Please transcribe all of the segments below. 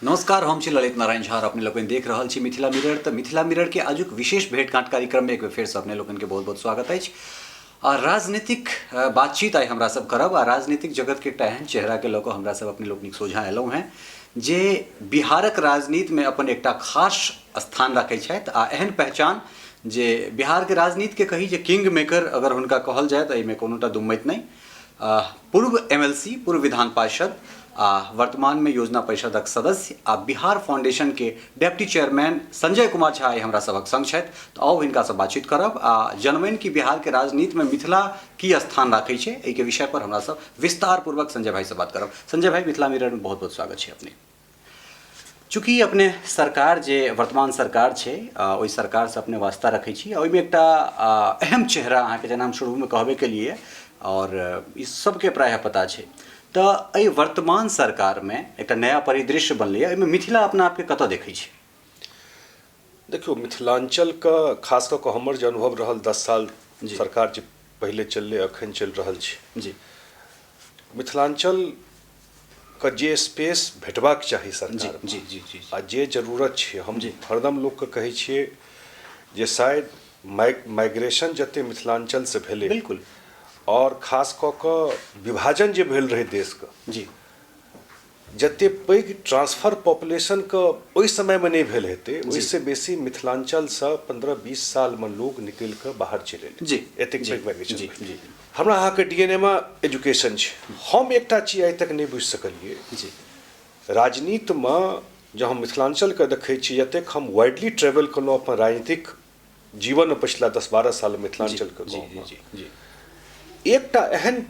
नमस्कार, हम छी ललित नारायण झा और अपने लोकनि देख रहल छी मिथिला मिरर। तऽ मिथिला मिरर के आजुक विशेष भेंटघाट कार्यक्रम में एक बेर फेरसँ अपने लोकनि के बहुत बहुत स्वागत अछि। आ राजनीतिक बातचीत आइ हमरा सब करब आ राजनीतिक जगत के एकटा एहन चेहरा के लऽ कऽ हमरा सब अपने लोकनिक सोझाँ अयलहुँ हेँ जे बिहारक राजनीतिमे अपन एकटा खास स्थान रखै छथि आ एहन पहचान जे बिहारके राजनीतिके कही जे किंग मेकर अगर हुनका कहल जाय तऽ एहिमे कोनोटा दुम्मति नहि। पूर्व एमएलसी, पूर्व विधान पार्षद आ वर्तमानमे योजना परिषदक सदस्य आ बिहार फाउंडेशनके डेप्टी चेयरमैन संजय कुमार झा आइ हमरा सभक संग छथि। तऽ आउ हिनकासँ बातचीत करब आ जनबनि कि बिहारके राजनीतिमे मिथिला की स्थान राखै छै, एहिके विषय पर हमरा सब विस्तारपूर्वक संजय भाईसँ बात करब। संजय भाई, मिथिला मिररमे बहुत बहुत स्वागत छै अपने। चूँकि अपने सरकार जे वर्तमान सरकार छै ओहि सरकारसँ अपने वास्ता रखै छी, ओहिमे एकटा अहम चेहरा अहाँके जेना हम शुरूमे कहबे केलिए और ई सबके प्रायः पता छै, तऽ एहि वर्तमान सरकारमे एकटा नया परिदृश्य बनलैए, एहिमे मिथिला अपना आपके कतऽ देखै छै? देखियौ, मिथिलाञ्चलके खास कऽ कऽ हमर जे अनुभव रहल 10 साल सरकार जे पहिले चललै अखन चलि रहल छै जी, मिथिलाञ्चल के जे स्पेस भेटबाक चाही सरकार जी जी जी आ जे जरूरत छै, हम हरदम लोकके कहै छियै जे शायद माइग्रेशन जते मिथिलाञ्चलसँ भेलै बिल्कुल, आओर खास कऽ कऽ विभाजन जे भेल रहै देशके जी, जते पैघ ट्रांसफर पॉपुलेशनके ओहि समयमे नहि भेल हेतै, ओहिसँ बेसी मिथिलाञ्चलसँ 15-20 सालमे लोग निकलि कऽ बाहर चलि एलै जी, एतेक पैघ माइग्रेशन। जी जी हमरा अहाँके डीएनए मे एजुकेशन छै। हम एकटा चीज आइ तक नहि बुझि सकलियै जी, राजनीतिमे जँ हम मिथिलाञ्चलके देखै छी, जतेक हम वाइडली ट्रेवल केलहुँ अपन राजनीतिक जीवनमे पछिला 10-12 साल मिथिलाञ्चलके गाँवमे, जी जी, एकटा एहन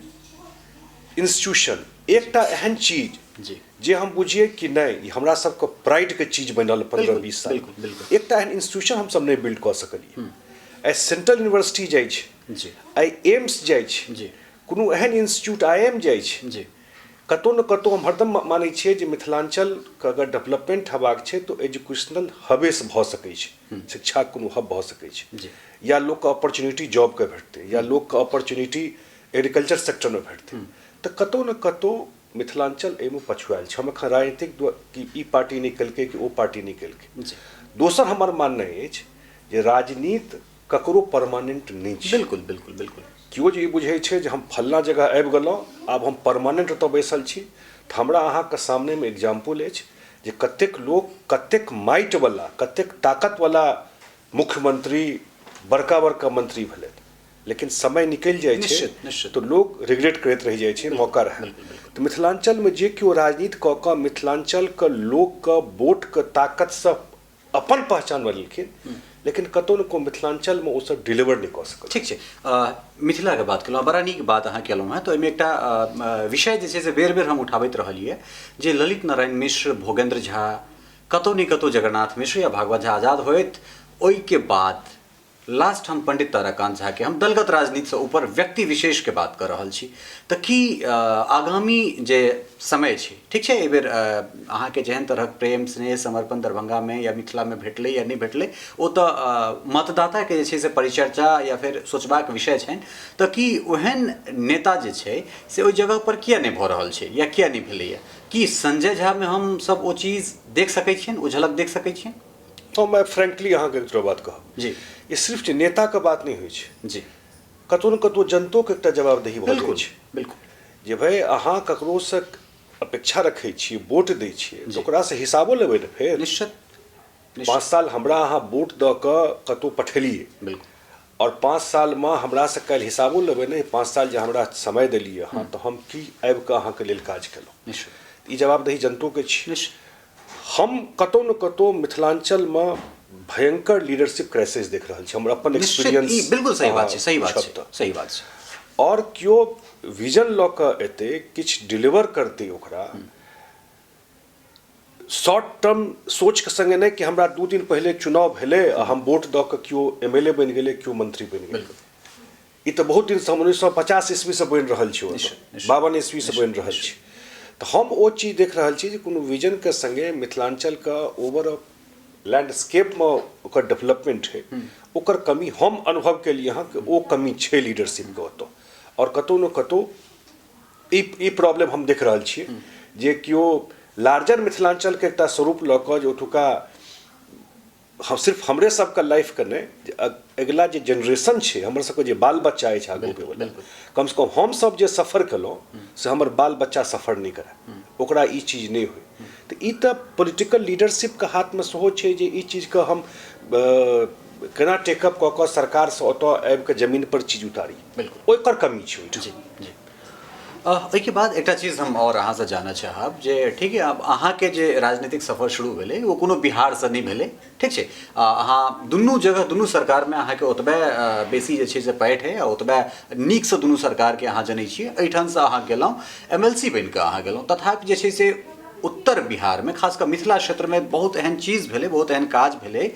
इंस्टीट्यूशन, एकटा एहन चीज जी जे हम बुझिए कि नहि ई हमरा सबके प्राइडके चीज बनल 15-20 साल, बिल्कुल, एकटा एहन इंस्टीट्यूशन हमसब नहि बिल्ड कऽ सकलियै। आइ सेंट्रल यूनिवर्सिटी जाइ छै जी, आइ एम्स जाइ छै जी, कोनो एहन इंस्टीट्यूट I am जाइ छै जी, कतहु ने कतहु हम हरदम मानै छियै जे मिथिलाञ्चलके अगर डेवलपमेंट हेबाक छै तऽ एजुकेशनल हबेसँ भऽ सकै छै, शिक्षाके कोनो हब भऽ सकै छै जी, या लोकके अपॉर्चुनिटी जॉबके भेटतै या लोकके अपॉर्चुनिटी एग्रीकल्चर सेक्टरमे भेटतै, तऽ कतहु ने कतहु मिथिलाञ्चल एहिमे पछुआयल छै। हम एखन राजनीतिक कि ई पार्टी नहि केलकै कि ओ पार्टी नहि केलकै। दोसर हमर माननाइ अछि जे राजनीति ककरो परमानेंट नहि छै। बिल्कुल बिल्कुल बिल्कुल। केओ जे ई बुझै छै जे हम फल्लाँ जगह आबि गेलहुँ, आब हम परमानेंट ओतऽ बैसल छी, तऽ हमरा अहाँके सामनेमे एग्जाम्पल अछि जे कतेक लोक कतेक माटिवला कतेक ताकतवला मुख्यमंत्री बड़का बड़का मंत्री भेलथि, लेकिन समय निकलि जाइ छै तऽ लोक रिग्रेट करैत रहि जाइ छै, मौका रहै। तऽ मिथिलाञ्चलमे जे केओ राजनीति कऽ कऽ मिथिलाञ्चलके लोकके वोटके ताकतसँ अपन पहचान बनेलखिन, लेकिन कतहु ने कोनो मिथिलाञ्चलमे ओ सब डिलीवर नहि कऽ सकल। ठीक छै, मिथिलाके बात केलहुँ, बड़ा नीक बात अहाँ केलहुँ हेँ। तऽ ओहिमे एकटा विषय जे छै से बेर बेर हम उठाबैत रहलियै जे ललित नारायण मिश्र, भोगेन्द्र झा, कतहु ने कतहु जगन्नाथ मिश्र या भागवत झा आजाद होइत, ओहिके बाद लास्ट हम पंडित ताराकांत झा के, हम दलगत राजनीतिसँ ऊपर व्यक्ति विशेषके बात कऽ रहल छी, तऽ की आगामी जे समय छै, ठीक छै एहिबेर अहाँके जेहन तरहक प्रेम स्नेह समर्पण दरभंगामे या मिथिलामे भेटलै या नहि भेटलै ओ तऽ मतदाताके जे छै से परिचर्चा या फेर सोचबाक विषय छनि, तऽ की ओहन नेता जे छै से ओहि जगहपर किया नहि भऽ रहल छै या किया नहि भेलैए? की संजय झामे हमसब ओ चीज देख सकै छियनि, ओ झलक देख सकै छियनि? हम फ्रैंकली अहाँके एकटा बात कहब जी, ई सिर्फ नेताके बात नहि होइ छै जी, कतहु ने कतहु जनतोके एकटा जवाबदेही भऽ जाइ छै बिल्कुल, जे भाइ अहाँ ककरोसँ अपेक्षा रखै छियै, वोट दै छियै, तऽ ओकरासँ हिसाबो लेबै ने फेर। निश्चित। 5 साल हमरा अहाँ वोट दऽ कऽ कतहु पठेलियै बिल्कुल, आओर 5 सालमे हमरासँ काल्हि हिसाबो लेबै ने, 5 साल जे हमरा समय देलियै अहाँ, तऽ हम की आबि कऽ अहाँके लेल काज केलहुँ? निश्चित। ई जवाबदेही जनतोके छै। निश्चित। हम कतहु ने कतहु मिथिलाञ्चलमे भयंकर लीडरशिप क्राइसिस देख रहल छी, हमर अपन एक्सपीरियंस। बिल्कुल सही बात छै, सही बात छै, सही बात छै। आओर केओ विजन लऽ कऽ एतै, किछु डिलीवर करतै, ओकरा शॉर्ट टर्म सोचके सङ्गे नहि कि हमरा 2 दिन पहिले चुनाव भेलै आ हम वोट दऽ कऽ केओ एम एल ए बनि गेलै, केओ मंत्री बनि गेलै। ई तऽ बहुत दिनसँ, हम 1950 ईस्वीसँ बनि रहल छी, 52 ईस्वीसँ बनि रहल छी। तऽ हम ओ चीज देख रहल छी जे कोनो विजनके सङ्गे मिथिलाञ्चलके ओवर लैंडस्केपमे ओकर डेवलपमेंट है, ओकर कमी हम अनुभव केलियै हँ कि ओ कमी छै लीडरशिपके ओतऽ। आओर कतहु ने कतहु ई प्रॉब्लम हम देख रहल छियै जे केओ लार्जर मिथिलाञ्चलके एकटा स्वरूप लऽ कऽ जे ओतुका हम सिर्फ हमरे सबके लाइफके नहि, जे अगिला जे जेनरेशन छै, हमर सबके जे बाल बच्चा अछि आगूके वला, कमसँ कम हमसब जे सफर केलहुँ से हमर बाल बच्चा सफर नहि करए, ओकरा ई चीज नहि होइ। तऽ ई तऽ पोलिटिकल लीडरशिपके हाथमे सेहो छै जे ई चीजके हम केना टेकअप कऽ कऽ सरकारसँ ओतऽ आबिकऽ जमीनपर चीज उतारी, ओकर कमी छै ओहिठाम। जी जी। ओहिके बाद एकटा चीज हम आओर अहाँसँ जानऽ चाहब जे ठीक है, आब अहाँके जे राजनीतिक सफर शुरू भेलै ओ कोनो बिहारसँ नहि भेलै, ठीक छै। अहाँ दुनू जगह दुनू सरकारमे अहाँके ओतबे बेसी जे छै से पैठ है आ ओतबे नीकसँ दुनू सरकारके अहाँ जनै छियै। एहिठामसँ अहाँ गेलहुँ MLC बनि कऽ अहाँ गेलहुँ, तथापि जे छै से उत्तर बिहारमे खास कऽ मिथिला क्षेत्रमे बहुत एहन चीज भेलै, बहुत एहन काज भेलै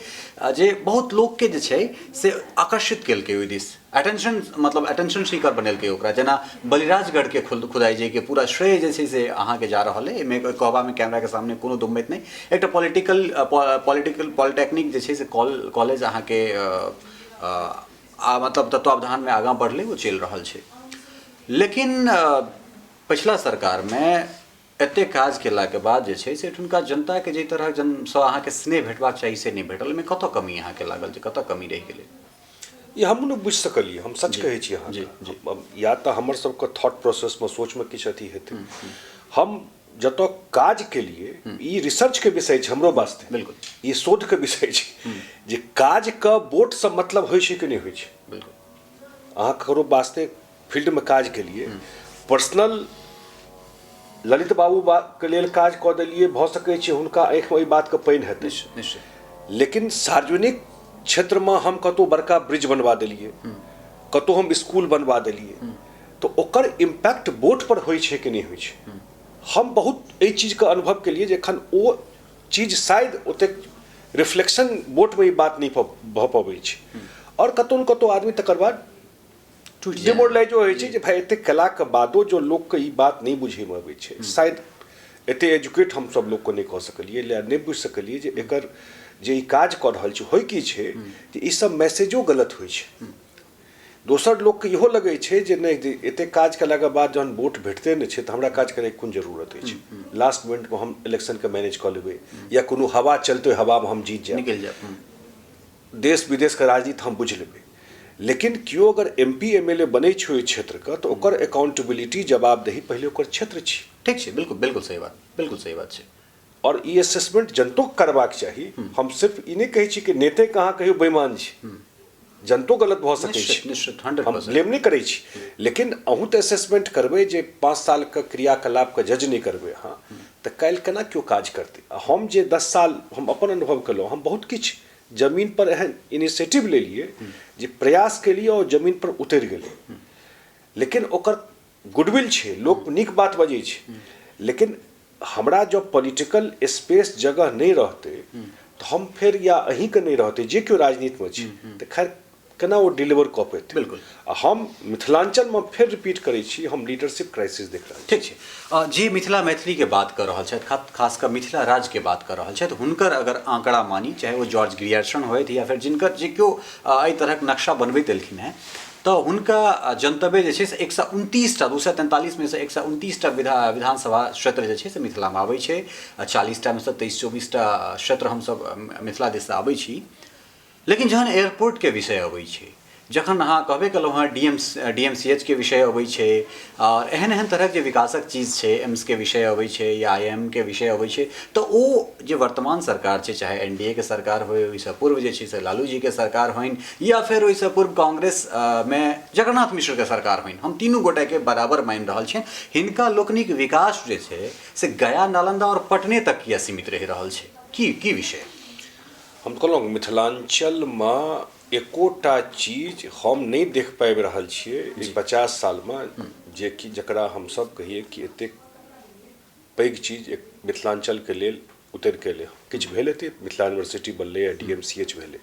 जे बहुत लोकके जे छै से आकर्षित केलकै ओहि दिस, अटेंशन मतलब अटेंशन सीकर बनेलकै ओकरा। जेना बलिराजगढ़के खुदाइ जाहिके पूरा श्रेय जे छै से अहाँके जा रहल अइ, एहिमे कहबामे कैमराके सामने कोनो दुम्मति नहि। एकटा पॉलिटिकल पॉलिटिकल पॉलिटेक्निक जे छै से कॉलेज अहाँके मतलब तत्वावधानमे आगाँ बढ़लै, ओ चलि रहल छै। लेकिन पछिला सरकारमे एतेक काज केलाके बाद जे छै से एठुनका जनताके जाहि तरहक जनसँ अहाँके स्नेह भेटबाक चाही से नहि भेटल। एहिमे कतऽ कमी अहाँके लागल जे कतऽ कमी रहि गेलै? ई हमहूँ नहि बुझि सकलियै, हम सच कहै छी अहाँके। या तऽ हमर सबके थॉट प्रोसेसमे सोचमे किछु अथी हेतै। हम जतऽ काज केलियै, ई रिसर्चके विषय छै हमरो वास्ते, बिल्कुल ई शोधके विषय छै जे काजके वोटसँ मतलब होइ छै कि नहि होइ छै। बिल्कुल अहाँ ककरो वास्ते फील्डमे काज केलियै, पर्सनल ललित बाबू के लेल काज कऽ देलियै, भऽ सकै छै हुनका आँखिमे ओहि बातके पानि हेतै, लेकिन सार्वजनिक क्षेत्रमे हम कतहु बड़का ब्रिज बनवा देलियै, कतहु हम स्कूल बनवा देलियै, तऽ ओकर इम्पैक्ट वोट पर होइ छै कि नहि होइ छै। हम बहुत एहि चीजके अनुभव केलियै जे एखन ओ चीज शायद ओतेक रिफ्लेक्शन वोटमे ई बात नहि भऽ पबै छै, आओर कतहु ने कतहु आदमी तकर बाद डिमोरलाइजो होइ छै जे भाइ एतेक कयलाके बादो जो लोकके ई बात नहि बुझैमे अबै छै, शायद एतेक एजुकेट हमसभ लोकके नहि कऽ सकलियै या नहि बुझि सकलियै जे एकर जे ई काज कऽ रहल छै। होइ की छै जे ई सब मैसेजो गलत होइ छै, दोसर लोकके इहो लगै छै जे नहि, जे एतेक काज केलाके बाद जहन वोट भेटते नहि छै तऽ हमरा काज करैके कोन जरूरत अछि, लास्ट मोमेंटमे हम इलेक्शनके मैनेज कऽ लेबै या कोनो हवा चलतै हवामे हम जीत जायब, निकलि जायब, देश विदेशके राजनीति हम बुझि लेबै। लेकिन केओ अगर M P M L A बनै छै ओहि क्षेत्रके तऽ ओकर अकाउंटेबिलिटी जवाबदेही पहिले ओकर क्षेत्र छी। ठीक छै, बिल्कुल बिल्कुल सही बात, बिल्कुल सही बात छै। आओर ई असेसमेंट जनतोके करबाक चाही। हम सिर्फ ई नहि कहै छी कि नेतेके अहाँ कहियौ बेईमान छी, जनतो गलत भऽ सकै छै, निश्चित, 100%। हम ब्लेम नहि करै छी, लेकिन अहूँ तऽ असेसमेंट करबै जे 5 सालके क्रियाकलापके जज नहि करबै अहाँ तऽ काल्हि केना केओ काज करतै। आ हम जे 10 साल हम अपन अनुभव केलहुँ, हम बहुत किछु जमीन पर एहन इनिशिएटिव लेलियै जे प्रयास केलियै और जमीन पर उतरि गेलै, लेकिन ओकर गुडविल छै, लोक नीक बात बजै छै, लेकिन हमरा जँ पॉलिटिकल स्पेस जगह नहि रहतै तऽ हम फेर या अहीँके नहि रहतै जे केओ राजनीतिमे छै तऽ खैर केना ओ डिलीवर कऽ पेतै। बिल्कुल। आ हम मिथिलाञ्चलमे फेर रिपीट करै छी, हम लीडरशिप क्राइसिस देख रहल छी। ठीक छै। जे मिथिला मैथिलीके बात कऽ रहल छथि, खास कऽ मिथिला राज्यके बात कऽ रहल छथि, हुनकर अगर आंकड़ा मानी, चाहे ओ जॉर्ज ग्रियर्सन होथि या फेर जिनकर जे केओ एहि तरहक नक्शा बनबैत एलखिन हेँ, तऽ हुनका जनतबे जे छै से 129टा, 243 मे से 129टा विधानसभा क्षेत्र जे छै से मिथिलामे आबै छै। 40टा मे से 23-24टा क्षेत्र हमसब मिथिला दिससँ आबै छी। लेकिन जहन एयरपोर्टके विषय अबै छै, जखन अहाँ कहबे केलहुँ हँ DMCH के विषय अबै छै आओर एहन एहन तरहक जे विकासक चीज छै, एम्सके विषय अबै छै या IIM के विषय अबै छै, तऽ ओ जे वर्तमान सरकार छै, चाहे NDA के सरकार होइ, ओहिसँ पूर्व जे छै से लालू जीके सरकार होइन या फेर ओहिसँ पूर्व कांग्रेस मे जगन्नाथ मिश्रके सरकार होइन, हम तीनू गोटेके बराबर मानि रहल छियनि, हिनका लोकनिक विकास जे छै से गया, नालंदा आओर पटने तक किया सीमित रहि रहल छै? की विषय? हम कहलहुँ मिथिलाञ्चलमे एकोटा चीज हम नहि देख पाबि रहल छियै ई 50 सालमे, जेकि जकरा हमसब कहियै कि एतेक पैघ चीज एक मिथिलाञ्चलके लेल उतरि कऽ एलै। किछु भेल हेतै, मिथिला यूनिवर्सिटी बनलै या DMCH भेलै।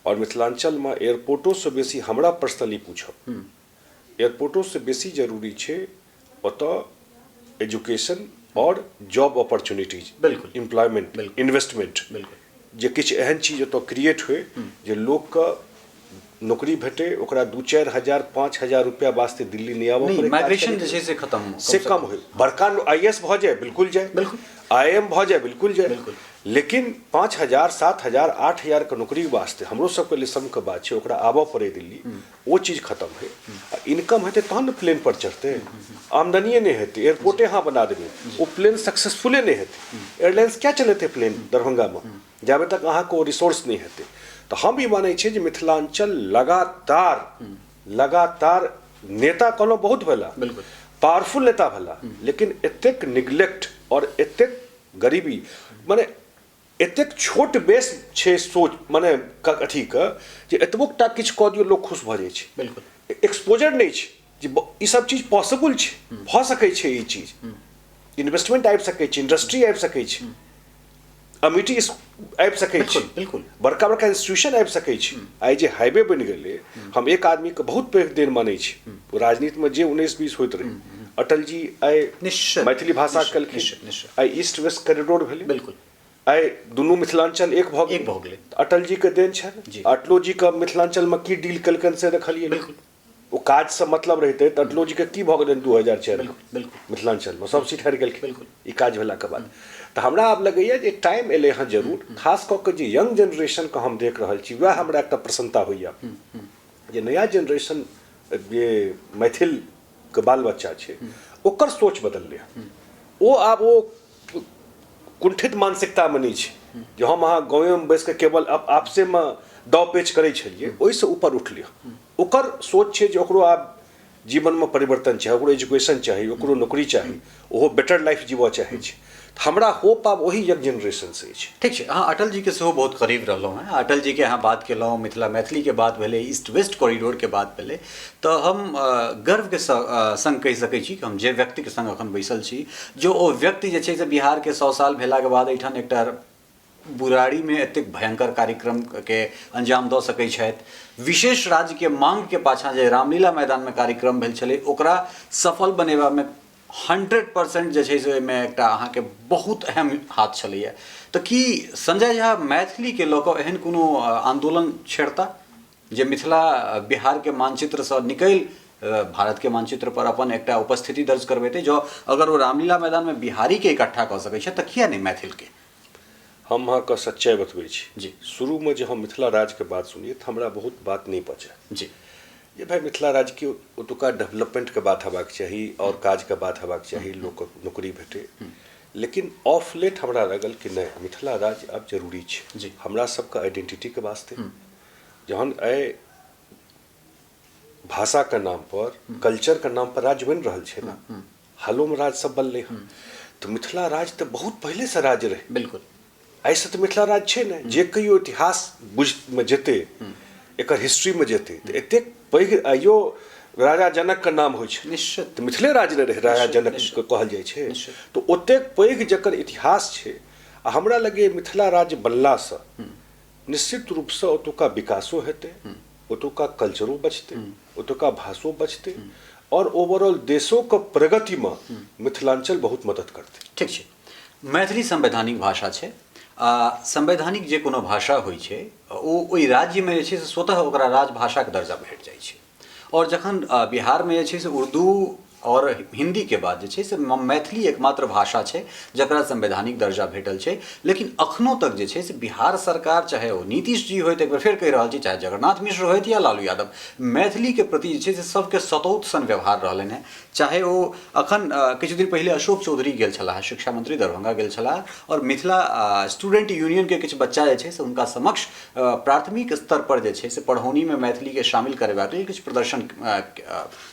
आओर मिथिलाञ्चलमे एयरपोर्टोसँ बेसी हमरा पर्सनली पूछब, एयरपोर्टोसँ बेसी जरूरी छै ओतऽ एजुकेशन और जॉब अपॉर्चुनिटीज, बिल्कुल, एम्प्लॉयमेंट, इन्वेस्टमेंट, बिल्कुल, जे किछु एहन चीज ओतऽ क्रिएट होइ जे लोकके नौकरी भेटै, ओकरा 2-4 हजार 5 हजार रुपया वास्ते दिल्ली नहि आबऽ नहि पड़ै काज माइग्रेशन करैके। जे छै से खत्म से कम होइ, बड़का आईएएस भऽ जाय बिल्कुल जाय, आईएएम भऽ जाय बिल्कुल जाय, लेकिन 5 हजार, 7 हजार, 8 हजार के नौकरी वास्ते हमरो सबके लिए श्रमके बात छै, ओकरा आबऽ पड़ै दिल्ली, ओ चीज खत्म होइ। आ इनकम हेतै तहन ने प्लेन पर चढ़तै। आमदनिए नहि हेतै, एयरपोर्टे अहाँ बना देबै, ओ प्लेन सक्सेसफुले नहि हेतै। एयरलाइंस क्या चलेतै प्लेन दरभंगामे जाबे तक अहाँके ओ रिसोर्स नहि हेतै? तऽ हम ई मानै छियै जे मिथिलाञ्चल लगातार लगातार नेता कहलहुँ बहुत भेला, पावरफुल नेता भेला, लेकिन एतेक निगलेक्ट और एतेक गरीबी, माने एतेक छोट बेस छै सोच माने अथीके जे एतबो टा किछु कऽ दियौ, लोक खुश भऽ जाइ छै। एक्सपोजर नहि छै जे ई सब चीज पॉसिबल छै, भऽ सकै छै ई चीज, इन्वेस्टमेंट आबि सकै छै, इंडस्ट्री आबि सकै छै, अमिटी आबि सकै छै, बिल्कुल बिल्कुल बड़का बड़का इंस्टीट्यूशन आबि सकै छै। आइ जे हाईवे बनि गेलै, हम एक आदमीके बहुत पैघ देन मानै छी। ओ राजनीतिमे जे 19-20 होइत रहै, अटल जी आइ मैथिली भाषा केलखिन। निश्चित निश्चित आइ ईस्ट वेस्ट कॉरिडोर भेलै। आइ दुनू मिथिलाञ्चल एक भऽ एक भऽ गेलै। अटल जी के देन छनि। अटलो जी के मिथिलाञ्चलमे की डील केलकनि से देखलियै। ओ काजसँ मतलब रहितै तऽ अटलो जीके की भऽ गेलनि 2004 बिल्कुल बिल्कुल मिथिलाञ्चलमे सब सीट हारि गेलखिन। ई काज भेलाके बाद तऽ हमरा आब लगैए जे टाइम एलै हँ जरूर। खास कऽ कऽ जे यंग जेनरेशनके हम देख रहल छी, वएह हमरा एकटा प्रसन्नता होइए जे नया जेनरेशन जे मैथिलके बाल बच्चा छै, ओकर सोच बदललै हँ। ओ आब ओ कुंठित मानसिकतामे नहि छै जे हम अहाँ गाँवेमे बैस कऽ केवल आपसेमे दाव पेच करै छलियै। ओहिसँ ऊपर उठलै हँ। ओकर सोच छै जे ओकरो आब जीवनमे परिवर्तन चाही, ओकरो एजुकेशन चाही, ओकरो नौकरी चाही, ओहो बेटर लाइफ जीबऽ चाहै छै। तऽ हमरा होप आब ओहि यंग जेनरेशनसँ अछि। ठीक छै। अहाँ अटल जीके सेहो बहुत करीब रहलहुँ हेँ। अटल जीके अहाँ बात केलहुँ, मिथिला मैथिलीके बात भेलै, ईस्ट वेस्ट कॉरिडोरके बात भेलै, तऽ हम गर्वके संग कहि सकै छी कि हम जे व्यक्तिके संग एखन बैसल छी, जो ओ व्यक्ति जे छै से बिहारके 100 साल भेलाके बाद एहिठाम एकटा बुराड़ीमे एतेक भयंकर कार्यक्रमके अंजाम दऽ सकै छथि, विशेष राज्यके मांगके पाछाँ जे रामलीला मैदानमे कार्यक्रम भेल छलै, ओकरा सफल बनेबामे 100% जे छै से ओहिमे एकटा अहाँके बहुत अहम हाथ छलैए, तऽ की संजय झा मैथिलीके लऽ कऽ एहन कोनो आन्दोलन छेड़ता जे मिथिला बिहारके मानचित्रसँ निकलि भारतके मानचित्र पर अपन एकटा उपस्थिति दर्ज करबेतै? जँ अगर ओ रामलीला मैदानमे बिहारीके इकट्ठा कऽ सकै छै, तऽ किया नहि मैथिलके? हम अहाँके सच्चाइ बतबै छी। शुरूमे जे हम मिथिला राज्यके बात सुनियै तऽ हमरा बहुत बात नहि पचै जे भाइ, मिथिला राज्यके ओतुका डेवलपमेंटके बात हेबाक चाही आओर काजके बात हेबाक चाही, लोकके नौकरी भेटै। लेकिन ऑफ लेट हमरा लागल कि नहि, मिथिला राज्य आब जरूरी छै हमरा सबके आइडेंटिटीके वास्ते। जहन एहि भाषाके नाम पर, कल्चरके नाम पर राज्य बनि रहल छै ने, हालोमे राज्य सब बनलै हँ, तऽ मिथिला राज्य तऽ बहुत पहिलेसँ राज्य रहै। एहिसँ तऽ मिथिला राज्य छै ने। जे कहियो इतिहास बुझमे जेतै, एकर हिस्ट्रीमे जेतै, तऽ एतेक पैघ आइयो राजा जनकके नाम होइ छै। तऽ मिथिले राज्य ने रहै, राजा जनक कहल जाइ छै। तऽ ओतेक पैघ जकर इतिहास छै, आ हमरा लगैए मिथिला राज्य बनलासँ निश्चित रूपसँ ओतुका विकासो हेतै, ओतुका कल्चरो बचतै, ओतुका भाषो बचतै आओर ओवरऑल देशोके प्रगतिमे मिथिलाञ्चल बहुत मदद करतै। ठीक छै। मैथिली संवैधानिक भाषा छै आ संवैधानिक जे कोनो भाषा होइ छै, ओ ओहि राज्यमे जे छै से स्वतः ओकरा राजभाषाके दर्जा भेट जाइ छै। आओर जखन बिहारमे जे छै से उर्दू आओर हिन्दीके बाद जे छै से मैथिली एकमात्र भाषा छै जकरा संवैधानिक दर्जा भेटल छै, लेकिन अखनो तक जे छै से बिहार सरकार, चाहे ओ नीतीश जी होथि, एक बेर फेर कहि रहल छी, चाहे जगन्नाथ मिश्र होथि या लालू यादव, मैथिलीके प्रति जे छै से सबके सतौत सन व्यवहार रहलनि हेँ। चाहे ओ अखन किछु दिन पहिले अशोक चौधरी गेल छलाह, शिक्षा मंत्री दरभंगा गेल छलाह आओर मिथिला स्टूडेंट यूनियनके किछु बच्चा जे छै से हुनका समक्ष प्राथमिक स्तर पर जे छै से पढ़ौनीमे मैथिलीके शामिल करेबाक लेल किछु प्रदर्शन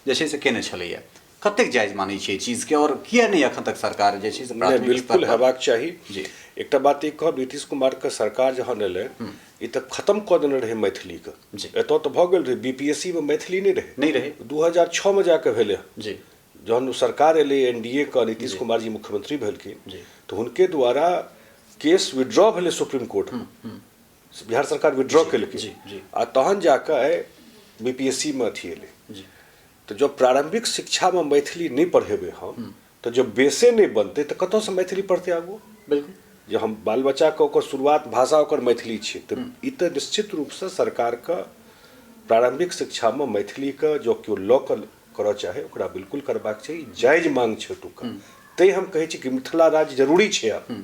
जे छै से केने छलैया। कतेक जायज मानै छियै चीजके आओर किया नहि अखन तक सरकार जे छै से नहि, प्राथमिक स्तर बिल्कुल पर हेबाक चाही। एकटा बात ई कहब, नीतीश कुमारके सरकार जहन एलै, ई तऽ खत्म कऽ देने रहै मैथिलीके। एतऽ तऽ भऽ गेल रहै, बीपीएससी मे मैथिली नहि रहै। नहि रहै। 2006 मे जाकऽ भेलै। जहन ओ सरकार एलै एनडीए के, नीतीश कुमार जी मुख्यमंत्री भेलखिन, तऽ हुनके द्वारा केस विड्रॉ भेलै सुप्रीम कोर्टमे, बिहार सरकार विड्रॉ केलकै जी जी आ तहन जाकऽ बीपीएससी मे अथी एलै। तऽ जब प्रारंभिक शिक्षामे मैथिली नहि पढ़ेबै हम, तऽ जब बेसे नहि बनतै तऽ कतऽसँ मैथिली पढ़तै आगू? जे हम बाल बच्चाके ओकर शुरुआत भाषा ओकर मैथिली छै, तऽ ई तऽ निश्चित रूपसँ सरकारके प्रारंभिक शिक्षामे मैथिलीके जँ केओ लऽ कऽ करऽ चाहे ओकरा बिल्कुल करबाक चाही, जायज मांग छै ओतुका। तैँ हम कहै छी कि मिथिला राज्य जरूरी छै। आब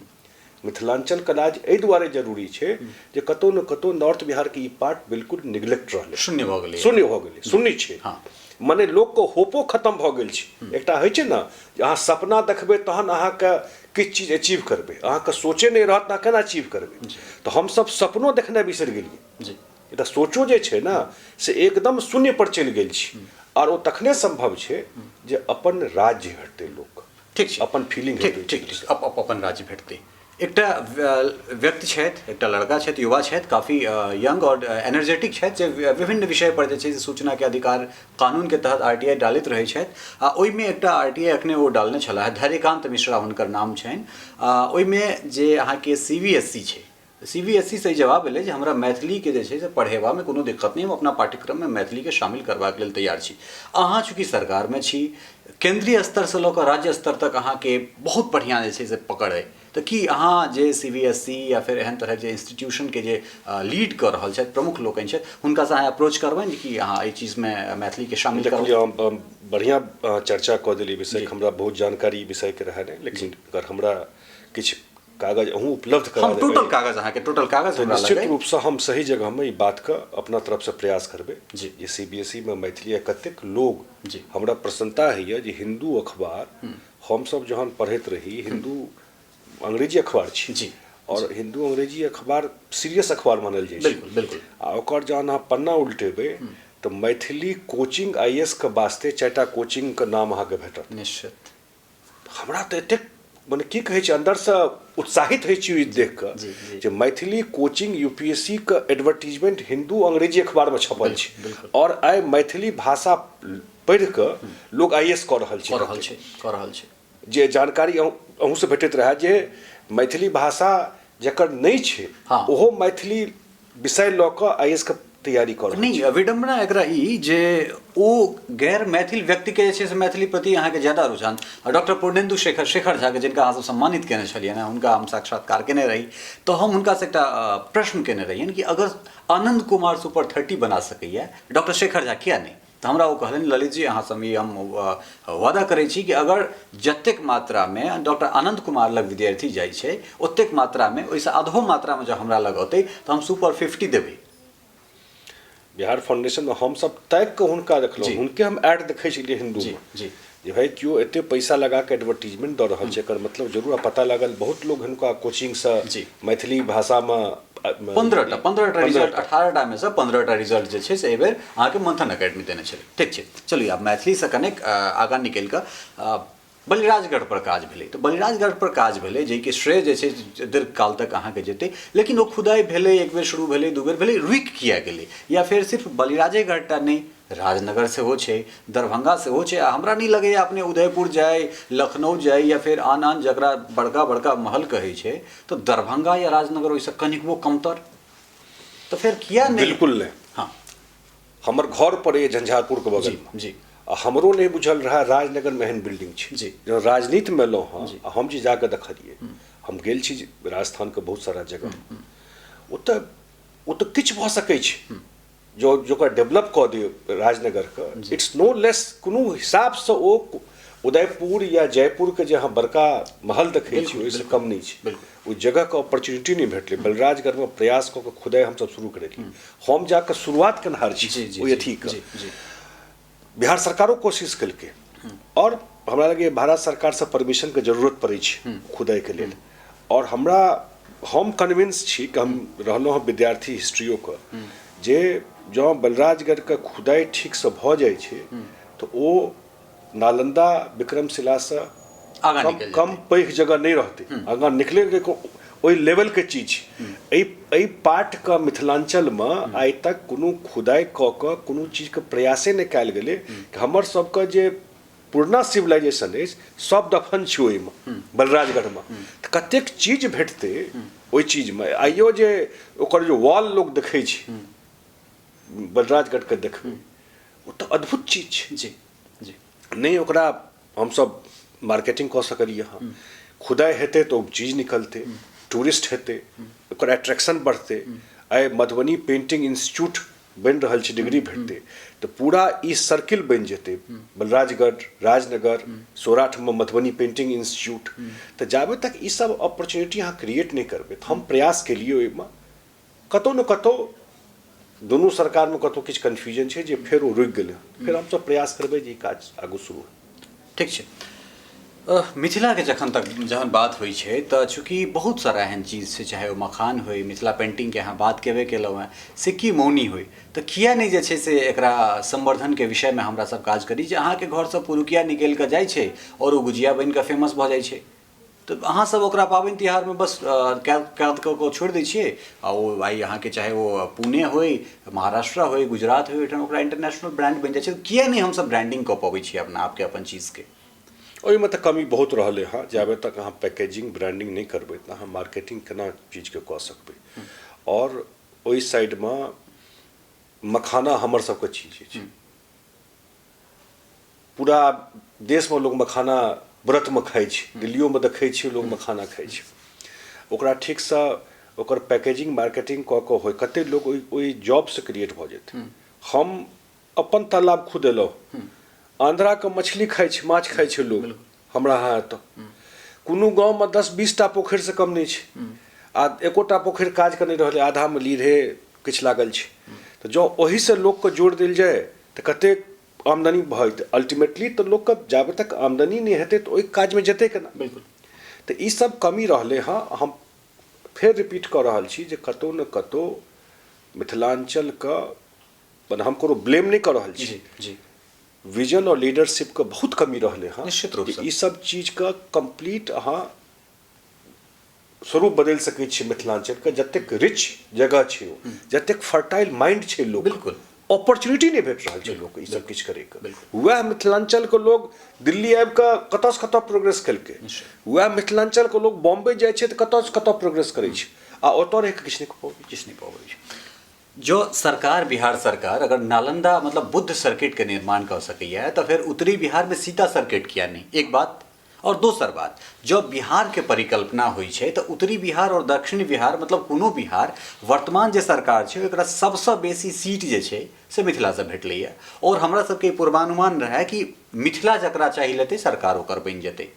मिथिलाञ्चलके राज्य एहि दुआरे जरूरी छै जे कतहु ने कतहु नॉर्थ बिहारके ई पार्ट बिल्कुल निगलेक्ट रहलै, शून्य भऽ गेलै, शून्य भऽ गेलै, शून्य छै। मने लोकके होपो खतम भऽ गेल छै। एकटा होइ छै ने जे अहाँ सपना देखबै तहन अहाँके किछु चीज अचीव करबै, अहाँके सोचे नहि रहत तऽ अहाँ केना अचीव करबै? तऽ हमसब सपनो देखनाइ बिसरि गेलियै। एकटा सोचो जे छै ने से एकदम शून्य पर चलि गेल छी, आर ओ तखने सम्भव छै जे अपन राज्य भेटतै लोक। ठीक छै, अपन फीलिंग। ठीक ठीक ठीक, अपन राज्य भेटतै। एकटा व्यक्ति छथि, एकटा लड़का छथि, युवा छथि, काफी यंग और एनर्जेटिक छथि, जे विभिन्न विषय पर जे छै से सूचना के अधिकार कानून के तहत आरटीआई डालैत रहै छथि। आ ओहिमे एकटा आरटीआई अखने ओ डालने छलाह, धैर्यकांत मिश्रा हुनकर नाम छनि। आ ओहिमे जे अहाँके सीबीएसई छै, सीबीएसई से जवाब एलै जे हमरा मैथिलीके जे छै से पढ़ेबामे कोनो दिक्कत नहि, हम अपना पाठ्यक्रममे मैथिलीके शामिल करबाक लेल तैयार छी। अहाँ चूँकि सरकारमे छी, केन्द्रीय स्तरसँ लऽ कऽ राज्य स्तर तक अहाँके बहुत बढ़िआँ जे छै से पकड़ अइ, तऽ की अहाँ जे सी बी एस ई या फेर एहन तरहक जे इंस्टीट्यूशनके जे लीड कऽ रहल छथि प्रमुख लोकनि छथि, हुनकासँ अहाँ अप्रोच करबनि जे कि अहाँ एहि चीजमे मैथिलीके शामिल करू? देखियौ, हम बढ़िआँ चर्चा कऽ देलियै विषयके, हमरा बहुत जानकारी ई विषयके रहए नहि, लेकिन अगर हमरा किछु कागज अहूँ उपलब्ध करा हम टोटल कागज अहाँके टोटल कागज हमरा निश्चित रूपसँ हम सही जगहमे ई बातके अपना तरफसँ प्रयास करबै जे सी बी एस ई मे मैथिली कतेक लोग। हमरा प्रसन्नता होइए जे हिन्दू अखबार हमसब जहन पढ़ैत रही, हिन्दू अंग्रेजी अखबार छी जी, और हिन्दू अंग्रेजी अखबार सीरियस अखबार मानल जाइ छै। बिल्कुल बिल्कुल। आ ओकर जहन अहाँ पन्ना उल्टेबै तऽ मैथिली कोचिंग I S के वास्ते 4टा कोचिंग के नाम अहाँके भेटत। निश्चित। हमरा तऽ एतेक मने की कहै छै अन्दरसँ उत्साहित होइ छी देख कऽ जे Maithili coaching U P S C के एडवर्टीजमेंट हिन्दू अंग्रेजी अखबारमे छपल छै, आओर आइ मैथिली भाषा पढ़ि कऽ लोक I S कऽ रहल छै, कऽ रहल छै। जे जानकारी अहूँसँ भेटैत रहए जे मैथिली भाषा जकर नहि छै ओहो मैथिली विषय लऽ कऽ I S के तैयारी कऽ रहल। नहि, विडम्बना एकरा ई जे ओ गैर मैथिल व्यक्तिके जे छै से मैथिली प्रति अहाँके ज्यादा रुझान। डॉक्टर पूर्णेन्दु शेखर शेखर झाके, जिनका अहाँ सब सम्मानित केने छलियनि हेँ, हुनका हम साक्षात्कार केने रही, तऽ हम हुनकासँ एकटा प्रश्न केने रहियनि कि अगर आनन्द कुमार सुपर 30 बना सकैए, डॉक्टर शेखर झा किया नहि? तऽ हमरा ओ कहलनि, ललित जी, अहाँ सब ई हम वादा करै छी कि अगर जतेक मात्रामे डॉक्टर आनन्द कुमार लग विद्यार्थी जाइ छै ओतेक मात्रामे ओहिसँ आधो मात्रामे जँ हमरा लग औतै तऽ हम सुपर 50 देबै। बिहार फाउंडेशनमे हमसब ताकि कऽ हुनका देखलहुँ, हुनके हम एड देखै छलियै हिन्दूमे जे भाइ केओ एते पैसा लगा कऽ एडवर्टीजमेंट दऽ रहल छै, एकर मतलब जरूर पता लागल बहुत लोग हुनका कोचिंगसँ मैथिली भाषामे 15टा रिजल्ट, 18टा मे से 15टा रिजल्ट जे छै से एहिबेर अहाँके मंथन एकेडमी देने छलै। ठीक छै, चलू आब मैथिलीसँ कनेक आगाँ निकलि कऽ बलिराजगढ़ पर काज भेलै। तऽ बलिराजगढ़ पर काज भेलै जाहिके श्रेय जे छै दीर्घकाल तक अहाँके जेतै, लेकिन ओ खुदाइ भेलै, एक बेर शुरू भेलै, दू बेर भेलै, रुकि किया गेलै? या फेर सिर्फ बलिराजेगढ़ टा नहि, राजनगर सेहो छै, दरभंगा सेहो छै, आ हमरा नहि लगैए अपने उदयपुर जाइ, लखनऊ जाइ या फेर आन आन जकरा बड़का बड़का महल कहै छै, तऽ दरभंगा या राजनगर ओहिसँ कनिकबो कमतर तऽ फेर किया नहि? बिल्कुल नहि। हँ, हमर घर पड़ैए झंझारपुरके बगलमे जी, आ हमरो नहि बुझल रहए राजनगरमे एहन बिल्डिंग छै जी। जहन राजनीतिमे एलहुँ हँ आ हम जे जाकऽ देखलियै, हम गेल छी राजस्थानके बहुत सारा जगह, ओतऽ ओतऽ किछु भऽ सकै छै जो जो ओकरा डेवलप कऽ दियौ राजनगरके, it's no लेस कोनो हिसाबसँ ओ उदयपुर या जयपुरके जे अहाँ बड़का महल देखै छी ओहिसँ कम नहि छै। ओहि जगहके अपॉर्चुनिटी नहि भेटलै। बलराजगढ़मे प्रयास कऽ कऽ खुदाइ हमसब शुरू करेलियै, हम जाकऽ शुरुआत केनहार छी ओहि अथीके। बिहार सरकारो कोशिश केलकै और हमरा लगैए भारत सरकारसँ परमिशनके जरूरत पड़ै छै खुदाइके लेल, और हमरा हम कन्विंस छी कि हम रहलहुँ हँ विद्यार्थी हिस्ट्रियोके जे जँ बलराजगढ़के खुदाइ ठीकसँ भऽ जाइ छै तऽ ओ नालंदा विक्रमशिलासँ आगाँ कम कम पैघ जगह नहि रहतै, आगाँ निकलैके ओहि लेवलके चीज छै। एहि पार्टके मिथिलाञ्चलमे आइ तक कोनो खुदाइ कऽ कऽ कोनो चीजके प्रयासे नहि कयल गेलै कि हमर सबके जे पुरना सिविलाइजेशन अछि सब दफन छै ओहिमे बलराजगढ़मे, तऽ कतेक चीज भेटतै ओहि चीजमे। आइयो जे ओकर जे वॉल लोक देखै छै बलराजगढ़के देखबै, ओ तऽ अद्भुत चीज छै जी जी। नहि ओकरा हमसब मार्केटिंग कऽ सकलियै हँ, खुदाइ हेतै तऽ ओ चीज निकलतै, टूरिस्ट हेतै, ओकर अट्रैक्शन बढ़तै। आइ मधुबनी पेंटिंग इंस्टीट्यूट बनि रहल छै, डिग्री भेटतै तऽ पूरा ई सर्किल बनि जेतै, बलराजगढ़, राजनगर, सौराठमे मधुबनी पेंटिंग इंस्टीट्यूट। तऽ जाबे तक ई सब अपॉर्चुनिटी अहाँ क्रिएट नहि करबै, तऽ हम प्रयास केलियै ओहिमे कतहु ने कतहु दुनू सरकारमे कतहु किछु कन्फ्यूजन छै जे फेर ओ रुकि गेलै। फेर हमसब प्रयास करबै जे ई काज आगू शुरू होइ। ठीक छै। मिथिलाके जखन तक जहन बात होइ छै तऽ चूँकि बहुत सारा एहन चीज छै, चाहे ओ मखान होइ, मिथिला पेन्टिंगके अहाँ बात केबे केलहुँ हेँ, सिक्की मौनी होइ, तऽ किए नहि जे छै से एकरा संवर्धनके विषयमे हमरा सब काज करी जे अहाँके घरसँ पुरुकिया निकलि कऽ जाइ छै आओर ओ गुजिया बनि कऽ फेमस भऽ जाइ छै, तऽ अहाँ सब ओकरा पाबनि तिहारमे बस कैद कऽ कऽ छोड़ि दै छियै आ ओ आइ अहाँके चाहे ओ पुणे होइ, महाराष्ट्र होइ, गुजरात होइ, ओहिठाम ओकरा इंटरनेशनल ब्रांड बनि जाइ छै। किए नहि हमसब ब्रांडिंग कऽ पबै छियै अपना आपके, अपन चीजके? ओहिमे तऽ कमी बहुत रहलै हँ। जाबे तक अहाँ पैकेजिंग ब्रांडिंग नहि करबै तऽ अहाँ मार्केटिंग केना चीजके कऽ सकबै? आओर ओहि साइडमे मखाना हमर सबके चीज अछि। पूरा देशमे लोक मखाना व्रतमे खाइ छै, दिल्लियोमे देखै छियै लोक मखाना खाइ छै। ओकरा ठीकसँ ओकर पैकेजिंग मार्केटिंग कऽ कऽ होइ, कतेक लोक ओहि ओहि जॉबसँ क्रिएट भऽ जेतै। हम अपन तालाब खुदेलहुँ, आन्ध्राके मछली खाइ छै, माछ खाइ छै लोक। हमरा अहाँ एतऽ कोनो गाँवमे 10-20 टा पोखरिसँ कम नहि छै आ एकोटा पोखरि काजके नहि रहलै, आधामे लीढ़े किछु लागल छै। तऽ जँ ओहिसँ लोकके जोड़ि देल जाय तऽ कतेक आमदनी भऽ जेतै। अल्टीमेटली तऽ लोकके जाबे तक आमदनी नहि हेतै तऽ ओहि काजमे जेतै केना? बिल्कुल। तऽ ई सब कमी रहलै हँ। हम फेर रिपीट कऽ रहल छी जे कतहु ने कतहु मिथिलाञ्चलके, मने हम कोनो ब्लेम नहि कऽ रहल छी, जी जी विजन और लीडरशिप के बहुत कमी रहलै हँ। निश्चित रूप से ई सब चीज के कंप्लीट अहाँ स्वरूप बदलि सकै छी। मिथिलाञ्चलके जतेक रिच जगह छै, ओ जतेक फर्टाइल माइंड छै लोक, अपॉर्चुनिटी नहि भेट रहल छै लोकके ई सब किछु करैके। वएह मिथिलाञ्चलके लोग दिल्ली आबि कऽ कतऽसँ कतऽ प्रोग्रेस केलकै, वएह मिथिलाञ्चलके लोग बॉम्बे जाइ छै तऽ कतऽसँ कतऽ प्रोग्रेस करै छै आ ओतऽ रहि कऽ किछु नहि कऽ पबै किछु नहि पबै छै। जो सरकार, बिहार सरकार अगर नालंदा मतलब बुद्ध सर्किट के निर्माण कर सकैए तो फिर उत्तरी बिहार में सीता सर्किट किया नहीं? एक बात। और दोसर बात, जब बिहार के परिकल्पना होइ छै तऽ उत्तरी बिहार और दक्षिणी बिहार, मतलब कोनो बिहार, वर्तमान जे सरकार छै ओकरा सबसँ बेसी सीट जे छै से मिथिलासँ भेटलैए और हमरा सबके पूर्वानुमान रहए कि मिथिला जकरा चाही लेतै सरकार ओकर बनि जेतै।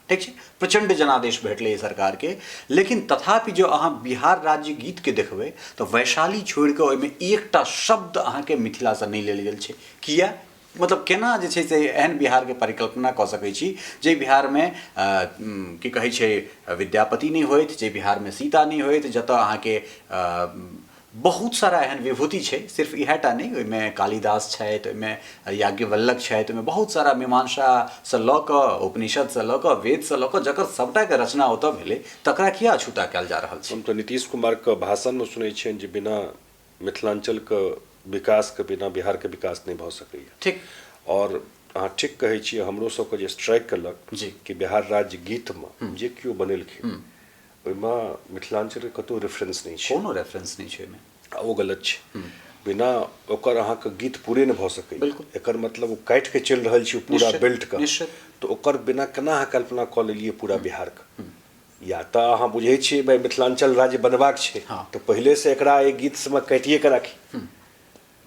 ठीक छै, प्रचंड जनादेश भेटलै सरकारके, लेकिन तथापि जो अहाँ बिहार राज्य गीतके देखबै तऽ वैशाली छोड़िकऽ ओहिमे एकटा शब्द अहाँके मिथिलासँ नहि लेल गेल छै। किया? मतलब केना जे छै से एहन बिहारके परिकल्पना कऽ सकै छी जाहि बिहारमे की कहै छै विद्यापति नहि होथि, जाहि बिहारमे सीता नहि होथि, जतऽ अहाँके बहुत सारा एहन विभूति छै, सिर्फ इएह टा नहि, ओहिमे कालिदास छथि, ओहिमे याज्ञवल्क्य छथि, ओहिमे बहुत सारा मीमांसासँ लऽ कऽ उपनिषदसँ लऽ कऽ वेदसँ लऽ कऽ जकर सभटाके रचना ओतऽ भेलै, तकरा किया अछूता कयल जा रहल छै? हम तऽ नीतीश कुमारके भाषणमे सुनै छियनि जे बिना मिथिलाञ्चलके विकासके बिना बिहारके विकास नहि भऽ सकैए। ठीक। आओर अहाँ ठीक कहै छियै, हमरो सबके जे स्ट्राइक केलक कि बिहार राज्य गीतमे जे केओ बनेलखिन ओहिमे मिथिलाञ्चलके कतहु रेफरेंस नहि छै, कोनो रेफरेंस नहि छै ओहिमे, आ ओ गलत छै। बिना ओकर अहाँके गीत पूरे नहि भऽ सकैए। बिल्कुल। एकर मतलब ओ काटि कऽ चलि रहल छै पूरा बेल्टके, निश्चित। तऽ ओकर बिना केना अहाँ कल्पना कऽ लेलियै पूरा बिहारके? या तऽ अहाँ बुझै छियै भाइ मिथिलाञ्चल राज्य बनबाक छै तऽ पहिलेसँ एकरा एहि गीत सबमे काटिए कऽ राखी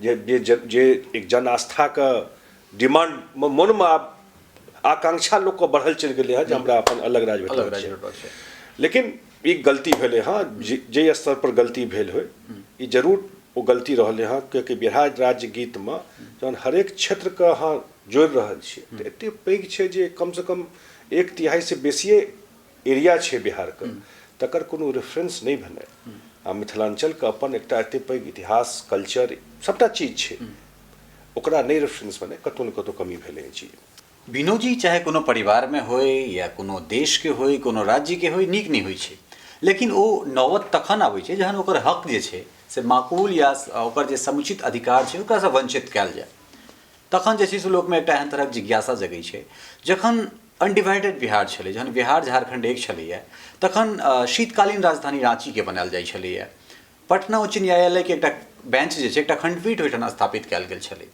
जे जे जे एक जन आस्थाके डिमांड मोनमे आब आकांक्षा लोकके बढ़ल चलि गेलै हँ जे हमरा अपन अलग राज्य अलग राज्य भेटबाक छै। लेकिन ई गलती भेलै हँ, जे स्तर पर गलती भेल होइ ई जरूर ओ गलती रहलै हँ, कियाकि बिहार राज्य गीतमे जहन हरेक क्षेत्रके अहाँ जोड़ि रहल छियै तऽ एतेक पैघ छै जे कमसँ कम 1/3 बेसिए एरिया छै बिहारके, तकर कोनो रेफरेंस नहि भेलै। आ मिथिलाञ्चलके अपन एकटा एतेक पैघ इतिहास, कल्चर, सभटा चीज छै, ओकरा नहि रेफरेंस भेलै, कतहु ने कतहु कमी भेलै एहि चीज। विनोद जी, चाहे कोनो परिवारमे होय या कोनो देशके होय, कोनो राज्यके होय, नीक नहि होइ छै, लेकिन ओ नौबत तखन आबै छै जहन ओकर हक जे छै से माकूल या ओकर जे समुचित अधिकार छै ओकरासँ वञ्चित कयल जाय, तखन जे छै से लोकमे एकटा एहन तरहक जिज्ञासा जगै छै। जखन अनडिवाइडेड बिहार छलै, जहन बिहार झारखण्ड एक छलैए, तखन शीतकालीन राजधानी राँचीके बनायल जाइ छलैए। पटना उच्च न्यायालयके एकटा बेंच जे छै, एकटा खण्डपीठ ओहिठाम स्थापित कयल गेल छलै।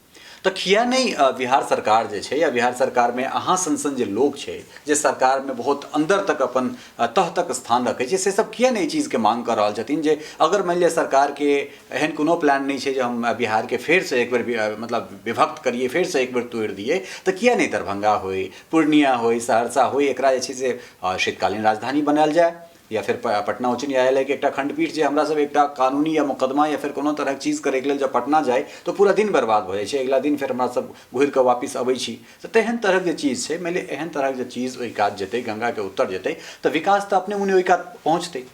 तऽ किया नहि बिहार सरकार जे छै या बिहार सरकारमे अहाँ सन सन जे लोक छै जे सरकारमे बहुत अन्दर तक अपन तह तक स्थान रखै छै, से सब किया नहि एहि चीजके मांग कऽ रहल छथिन जे अगर मानि लिअ सरकारके एहन कोनो प्लान नहि छै जे हम बिहारके फेरसँ एक बेर मतलब विभक्त करियै, फेरसँ एक बेर तोड़ि दियै, तऽ किया नहि दरभंगा होइ, पूर्णिया होइ, सहरसा होइ, एकरा जे छै से शीतकालीन राजधानी बनायल जाय, या फेर पटना उच्च न्यायालयके एकटा खंडपीठ जे हमरा सब एकटा कानूनी या मुकदमा या फेर कोनो तरहक चीज करैके लेल जब पटना जाइ तऽ पूरा दिन बर्बाद भऽ जाइ छै, अगिला दिन फेर हमरा सब घुरि कऽ वापिस अबै छी। तऽ तेहन तरहक जे चीज छै, मानि लिअ एहन तरहक जे चीज ओहि कात जेतै, गंगाके उत्तर जेतै, तऽ विकास तऽ अपने मुने ओहि कात पहुँचतै।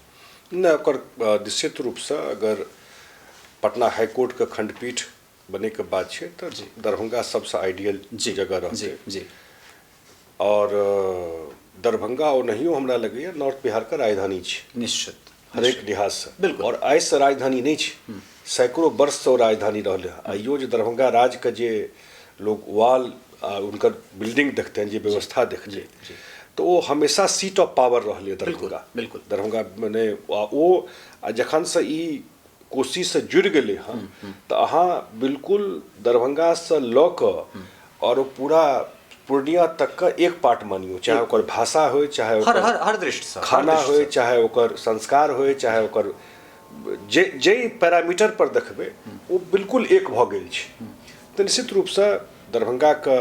नहि, ओकर निश्चित रूपसँ अगर पटना हाईकोर्टके खंडपीठ बनैके बात छै तऽ दरभंगा सबसँ आइडियल जगह रहतै। जी। आओर दरभंगा ओनाहियो हमरा लगैए नॉर्थ बिहारके राजधानी छै। निश्चित। हरेक लिहाजसँ। बिल्कुल। आओर आइसँ राजधानी नहि छै, सैकड़ों वर्षसँ ओ राजधानी रहलै हँ। आइयो जे दरभंगा राजके जे लोग वाल आ हुनकर बिल्डिंग देखतनि, जे व्यवस्था देखतै, तऽ ओ हमेशा सीट ऑफ पावर रहलै दरभंगा। बिल्कुल। दरभंगा मने ओ आ जखनसँ ई कोशीसँ जुड़ि गेलै हँ तऽ अहाँ बिल्कुल दरभंगासँ लऽ कऽ आओर ओ पूरा पूर्णिया तकके एक पार्ट मानियौ, चाहे ओकर भाषा होइ, चाहे ओकर हर हर दृष्टिसँ खाना होइ, चाहे ओकर संस्कार होइ, चाहे ओकर जे जाहि पैरामीटर पर देखबै ओ बिल्कुल एक भऽ गेल छै। तऽ निश्चित रूपसँ दरभंगाके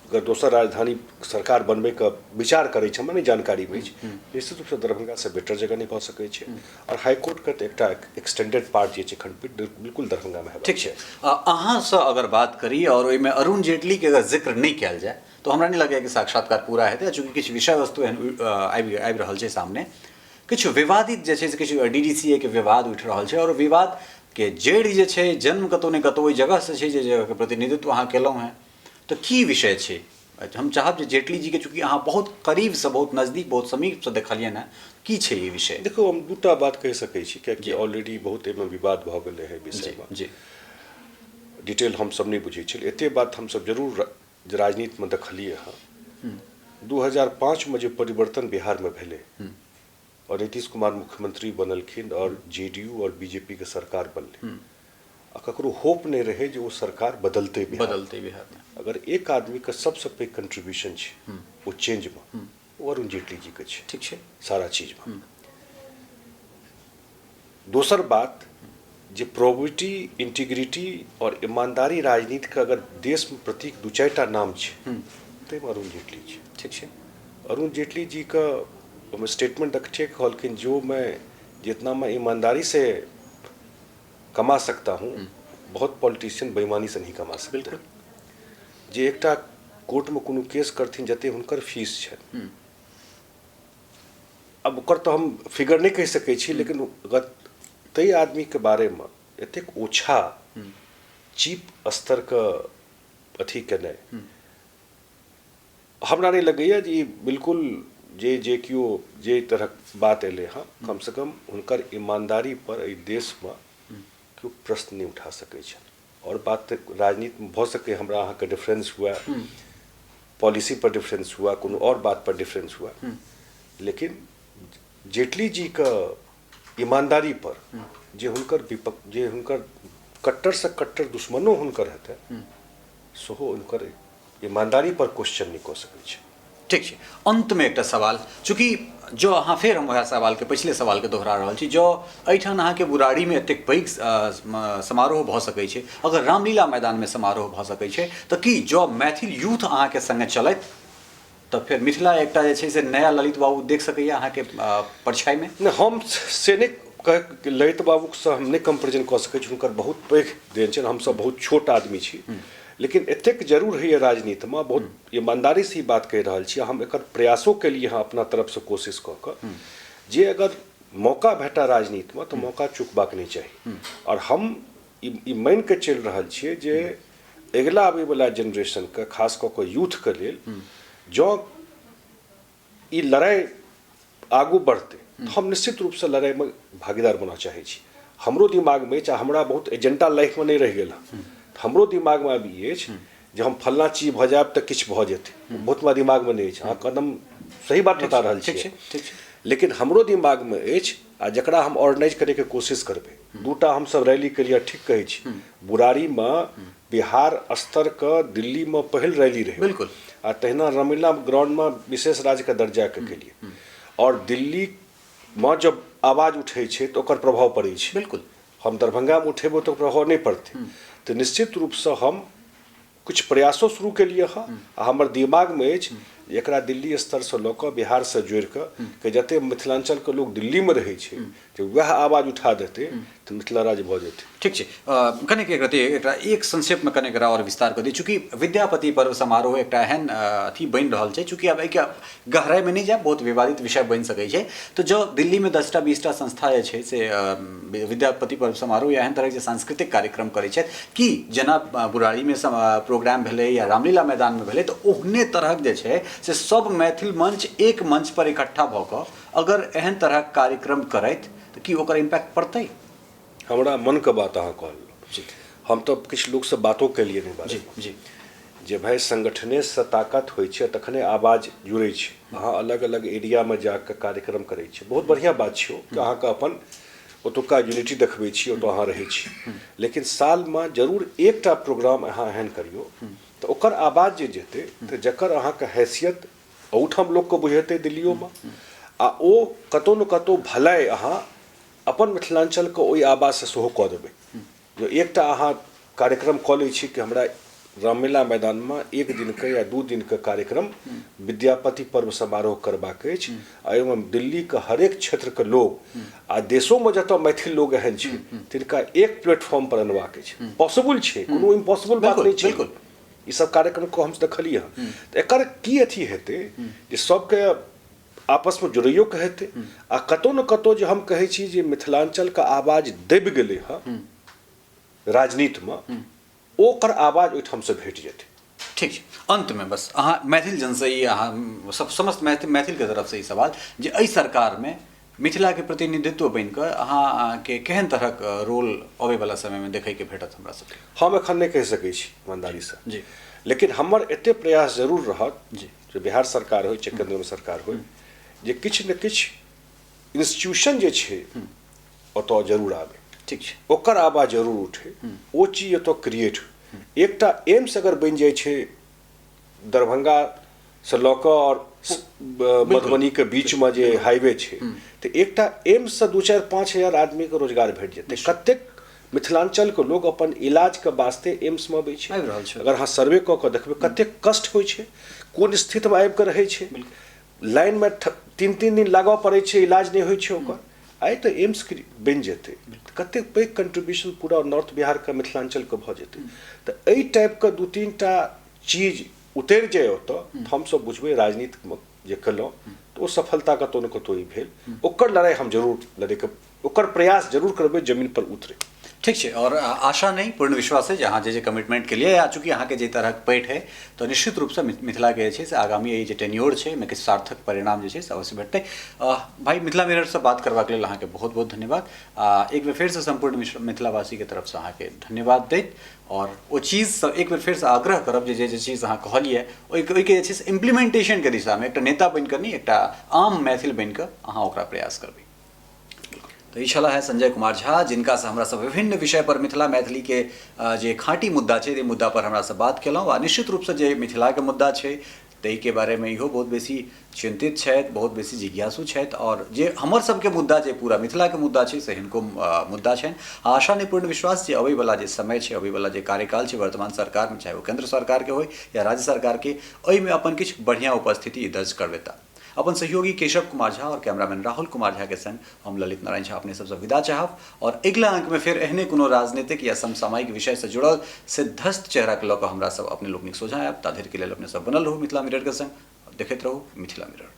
अगर दोसर राजधानी सरकार बनबैके विचार करै छै, हमरा नहि जानकारी अछि, निश्चित रूपसँ दरभंगासँ बेटर जगह नहि भऽ सकै छै। आओर हाईकोर्टके तऽ एकटा एक्सटेंडेड पार्ट जे छै खंडपीठ बिल्कुल दरभंगामे हेबाक। ठीक छै। अहाँसँ अगर बात करी आओर ओहिमे अरुण जेटलीके अगर जिक्र नहि कयल जाय तऽ हमरा नहि लगैए कि साक्षात्कार पूरा हेतै। चूँकि किछु विषय वस्तु एहन आबि आबि रहल छै सामने, किछु विवादित जे छै से किछु DDCA के विवाद उठि रहल छै, आओर विवादके जड़ि जे छै जन्म कतहु ने कतहु ओहि जगहसँ छै जे जगहके प्रतिनिधित्व अहाँ केलहुँ हेँ। तऽ की विषय छै? हम चाहब जे जेटली जीके चूँकि अहाँ बहुत करीबसँ, बहुत नजदीक, बहुत समीपसँ देखलियनि हेँ, की छै ई विषय? देखू, हम दूटा बात कहि सकै छी, कियाकि ऑलरेडी बहुत एहिमे विवाद भऽ गेलै है विषयमे। जी। डिटेल हमसब नहि बुझै छियै, एते बात हमसब जरूर राजनीतिमे देखलियै हँ। 2005 मे जे परिवर्तन बिहारमे भेलै आओर नीतीश कुमार मुख्यमंत्री बनलखिन आओर JDU आओर बीजेपी के सरकार बनलै, आ ककरो होप नहि रहै जे ओ सरकार बदलतै बिहार। बदलतै बिहारमे। अगर एक आदमीके सबसँ पैघ कंट्रीब्यूशन छै ओ चेंजमे, ओ अरुण जेटली जीके छै। ठीक छै। सारा चीजमे। दोसर बात जे प्रोबिटी, इंटीग्रिटी और ईमानदारी राजनीतिके अगर देशमे प्रतीक दू चारि टा नाम छै ताहिमे अरुण जेटली छै। ठीक छै। अरुण जेटली जी का हम स्टेटमेंट देखिए, कहलखिन जो मैं जितना मैं ईमानदारी से कमा सकता हूँ, बहुत पॉलिटिशियन बेईमानी से नहीं कमा सकते। बिल्कुल। जे एकटा कोर्टमे कोनो केस करथिन जते हुनकर फीस छै, अब ओकर तऽ हम फिगर नहि कहि सकै छी, लेकिन अगर ताहि आदमीके बारेमे एतेक ओछा चीप स्तरके अथी केनाइ हमरा नहि लगैए जे ई बिल्कुल जे जे केओ जे तरहक बात एलै हँ, कमसँ कम हुनकर ईमानदारी पर एहि देशमे केओ प्रश्न नहि उठा सकै छनि। आओर बात राजनीतिमे भऽ सकै हमरा अहाँके डिफरेंस हुए, पॉलिसी पर डिफरेंस हुआ, कोनो और बात पर डिफरेंस हुआ, लेकिन जेटली जी के ईमानदारी पर जे हुनकर विपक्ष, जे हुनकर कट्टर से कट्टर दुश्मनो हुनकर हेतै, सेहो हुनकर ईमानदारी पर क्वेश्चन नहि कऽ सकै छै। ठीक छै। अंतमे एकटा सवाल, चूँकि जँ अहाँ फेर हम वएह सवालके पिछले सवालके दोहरा रहल छी, जँ एहिठाम अहाँके बुराड़ीमे एतेक पैघ समारोह भऽ सकै छै, अगर रामलीला मैदानमे समारोह भऽ सकै छै, तऽ की जँ मैथिल यूथ अहाँके सङ्गे चलत तऽ फेर मिथिला एकटा जे छै से नया ललित बाबू देख सकैए अहाँके परछाइमे? नहि, हम से नहि कह, ललित बाबूसँ हम नहि कम्पेरिजन कऽ सकै छी, हुनकर बहुत पैघ देन छनि, हमसब बहुत छोट आदमी छी, लेकिन एतेक जरूर होइए राजनीतिमे, बहुत ईमानदारीसँ ई बात कहि रहल छी, हम एकर प्रयासो केलियै हँ अपना तरफसँ कोशिश कऽ कऽ, जे अगर मौका भेटा राजनीतिमे तऽ मौका चुकबाक नहि चाही। आओर हम ई मानिके चलि रहल छियै जे अगिला आबैवला जेनरेशनके, खास कऽ कऽ यूथके लेल जँ ई लड़ाइ आगू बढ़तै तऽ हम निश्चित रूपसँ लड़ाइमे भागीदार बनऽ चाहै छी। हमरो दिमागमे अछि, आ हमरा बहुत एजेंडा लाइफमे नहि रहि गेल हँ, हमरो दिमागमे आब ई अछि जे हम फल्लाँ चीज भऽ जायब तऽ किछु भऽ जेतै, बहुत हमरा दिमागमे नहि अछि। अहाँ कदम सही बात बता रहल छी, लेकिन हमरो दिमागमे अछि, आ जकरा हम ऑर्गेनाइज करैके कोशिश करबै। दूटा हमसब रैली केलियै, ठीक कहै छी, बुरारीमे बिहार स्तरके दिल्लीमे पहिल रैली रहै। बिल्कुल। आ तहिना रमलीला ग्राउंडमे विशेष राज्यके दर्जाके के लिए, आओर दिल्लीमे जब आवाज उठै छै तऽ ओकर प्रभाव पड़ै छै। बिल्कुल। हम दरभंगामे उठेबै तऽ प्रभाव नहि पड़तै। तऽ निश्चित रूपसँ हम किछु प्रयासो शुरू केलियै हँ, आ हमर दिमागमे अछि एकरा दिल्ली स्तरसँ लऽ कऽ बिहारसँ जोड़िकऽ कि जते मिथिलाञ्चलके लोक दिल्लीमे रहै छै जे वएह आवाज उठा देतै तऽ मिथिला राज्य भऽ जेतै। ठीक छै, कनेक एक रति एकरा एक संक्षेपमे कनेक एकरा आओर विस्तार कऽ दी। चूँकि विद्यापति पर्व समारोह एकटा एहन अथी बनि रहल छै, चूँकि आब एहिके गहराइमे नहि जायब, बहुत विवादित विषय बनि सकै छै। तऽ जँ दिल्लीमे 10टा 20टा संस्था जे छै से विद्यापति पर्व समारोह या एहन तरहके जे सांस्कृतिक कार्यक्रम करै छथि, कि जेना बुराड़ीमे प्रोग्राम भेलै या रामलीला मैदानमे भेलै, तऽ ओहने तरहक जे छै से सब मैथिल मंच एक मंच पर इकट्ठा भऽ कऽ अगर एहन तरहक कार्यक्रम करथि तऽ की ओकर इम्पैक्ट पड़तै? हमरा मनके बात अहाँ कहलहुँ। जी। हम तऽ किछु लोकसँ बातो केलियै एहि बारेमे। जी, जी। जे भाइ संगठनेसँ ताकत होइ छै तखने आवाज जुड़ै छै। अहाँ अलग अलग एरियामे जाकऽ कार्यक्रम करै छी, बहुत बढ़िआँ बात छै ओ कि अहाँके अपन ओतुका यूनिटी देखबै छी, ओतऽ अहाँ रहै छी, लेकिन सालमे जरूर एकटा प्रोग्राम अहाँ एहन करियौ तऽ ओकर आवाज जे जेतै तऽ जकर अहाँके हैसियत एहूठाम लोकके बुझेतै दिल्लियोमे, आ ओ कतहु ने कतहु भलाइ अहाँ अपन मिथिलाञ्चलके ओहि आवाजसँ सेहो कऽ देबै। जो एकटा अहाँ कार्यक्रम कऽ लै छी कि हमरा रामलीला मैदानमे एक दिनके या 2 दिनके कार्यक्रम विद्यापति पर्व समारोह करबाक अछि, आ एहिमे दिल्लीके हरेक क्षेत्रके लोक आ देशोमे जतऽ मैथिल लोक एहन छै तिनका एक प्लेटफॉर्म पर अनबाक अछि। पॉसिबल छै, कोनो इम्पॉसिबल बात नहि छै। बिल्कुल। ई सब कार्यक्रमके हम देखलियै हँ। तऽ एकर की अथी हेतै जे सबके आपसमे जुड़ैयोके हेतै, आ कतहु ने कतहु जे हम कहै छी जे मिथिलाञ्चलके आवाज दबि गेलै हँ राजनीतिमे, ओकर आवाज ओहिठामसँ भेट जेतै। ठीक छै, अन्तमे बस अहाँ मैथिल जनसँ ई अहाँ सब समस्त मैथिलके तरफसँ ई सवाल जे एहि सरकारमे मिथिलाके प्रतिनिधित्व बनिकऽ अहाँके केहन तरहक रोल अबैवला समयमे देखैके भेटत हमरा सबके? हम एखन नहि कहि सकै छी ईमानदारीसँ। जी। लेकिन हमर एते प्रयास जरूर रहत जी। जे बिहार सरकार होइ चाहे केन्द्रमे सरकार होइ, जे किछु ने किछु इंस्टीट्यूशन जे छै ओतऽ जरूर आबै। ठीक छै। ओकर आवाज जरूर उठे, ओ चीज ओतऽ क्रिएट होइ। एकटा एम्स अगर बनि जाइ छै दरभंगासँ लऽ कऽ आओर मधुबनीके बीचमे जे हाईवे छै, तऽ एकटा एम्ससँ 2 4 5 हजार आदमीके रोजगार भेट जेतै। कतेक मिथिलाञ्चलके लोक अपन इलाजके वास्ते एम्समे अबै छै, आबि रहल छै। अगर अहाँ सर्वे कऽ कऽ देखबै कतेक कष्ट होइ छै, कोन स्थितिमे आबि कऽ रहै छै, लाइनमे 3-3 दिन लागऽ पड़ै छै, इलाज नहि होइ छै ओकर। आइ तऽ एम्स बनि जेतै कतेक पैघ कंट्रीब्यूशन पूरा नॉर्थ बिहारके मिथिलाञ्चलके भऽ जेतै। तऽ एहि टाइपके 2-3 टा चीज उतरि जाय ओतऽ, हमसब बुझबै राजनीतिमे जे केलहुँ तऽ ओ सफलता कतहु ने कतहु ई भेल। ओकर लड़ाइ हम जरूर लड़ैके ओकर प्रयास जरूर करबै जमीन पर उतरे। ठीक छै, और आशा नहीं पूर्ण विश्वास है जे अहाँ जे जे कमिटमेंट के लिए आ चूँकि अहाँके जे तरहक पैठ है तऽ निश्चित रूपसँ मिथिलाके जे छै से आगामी ई जे टेन्योर छै ओहिमे किछु सार्थक परिणाम जे छै से अवश्य भेटतै। भाई मिथिला मिररसँ बात करबाक लेल अहाँके बहुत बहुत धन्यवाद। आ एक बेर फेरसँ सम्पूर्ण मिथिलावासीके तरफसँ अहाँके धन्यवाद दैत और ओ चीजसँ एक बेर फेरसँ आग्रह करब जे जे जे चीज अहाँ कहलियै ओहिके जे छै से इम्प्लीमेंटेशनके दिशामे एकटा नेता बनिकऽ नहि, एकटा आम मैथिल बनिकऽ अहाँ ओकरा प्रयास करबै। तऽ ई छलाह है संजय कुमार झा, जिनकासँ हमरा सब विभिन्न विषय पर मिथिला मैथिली के जे खाँटी मुद्दा छै, मुद्दा पर हमरा सब बात केलहुँ। आ निश्चित रूपसँ जे मिथिलाके मुद्दा छै ताहिके बारेमे इहो बहुत बेसी चिन्तित छथि, बहुत बेसी जिज्ञासु छथि, आओर जे हमर सबके मुद्दा जे पूरा मिथिलाके मुद्दा छै से हिनको मुद्दा छनि। आशा नहि पूर्ण विश्वास जे अबैवला जे समय छै, अबैवला जे कार्यकाल छै वर्तमान सरकारमे, चाहे ओ केन्द्र सरकारके होइ या राज्य सरकारके, ओहिमे अपन किछु बढ़िआँ उपस्थिति दर्ज करबेता। अपन सहयोगी केशव कुमार झा और कैमरामैन राहुल कुमार झा के संग हम ललित नारायण झा अपने सबसे विदा चाहब और अगिला अंक में फिर एहने कोनो राजनीतिक या समसामयिक विषय से जुड़ल सिद्धस्त चेहरा के लऽ कऽ हमरा सब अपने लोकनिक सोझाँ आयब। ताधरि के लेल अपने सब बनल रहू मिथिला मिरर के संग, देखैत रहू मिथिला मिरर।